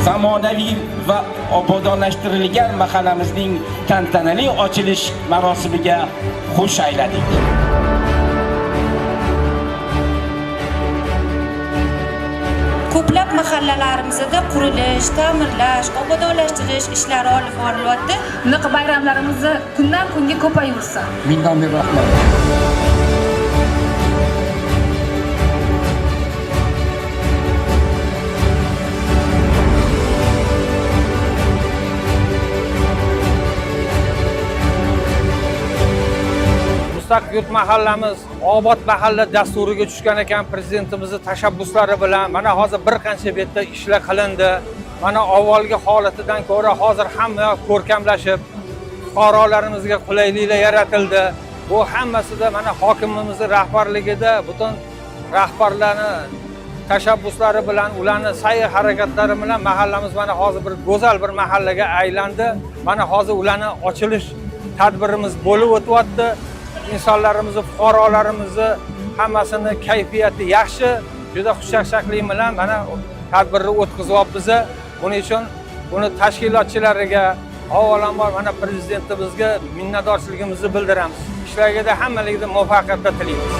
Zamonaviy va obodonlashtirilgan mahallamizning tantanali ochilish marosimiga xush ayladik. Ko'plab mahallalarimizda qurilish, ta'mirlash, obodonlashtirish ishlari olib borilyapti. Bunaqa bayramlarimizni kundan kunga ko'payaversin. Mingdan bir rahmat. Mustaqil yurt mahallamiz obod mahalla dasturiga tushgan ekan prezidentimizni tashabbuslari bilan mana hozir bir qancha bu yerda ishlar qilindi. Mana avvalgi holatidan ko'ra hozir hamma yoq ko'rkamlashib, fuqarolarimizga qulayliklar yaratildi. Bu hammasida mana hokimimizni rahbarligida butun rahbarlarni tashabbuslari bilan, ularni sa'y harakatlari bilan mahallamiz mana hozir bir go'zal bir mahallaga aylandi. Mana hozir ularni ochilish tadbirimiz bo'lib o'tyapti. Insonlarimizni, fuqarolarimizni hammasini kayfiyati yaxshi, juda xushchaqchaqlik bilan mana tadbirni o'tkazyapmiz. Buning uchun buni tashkilotchilariga, avvalambor mana prezidentimizga minnatdorchiligimizni bildiramiz. Ishlarida hammaligida muvaffaqiyatlar tilaymiz.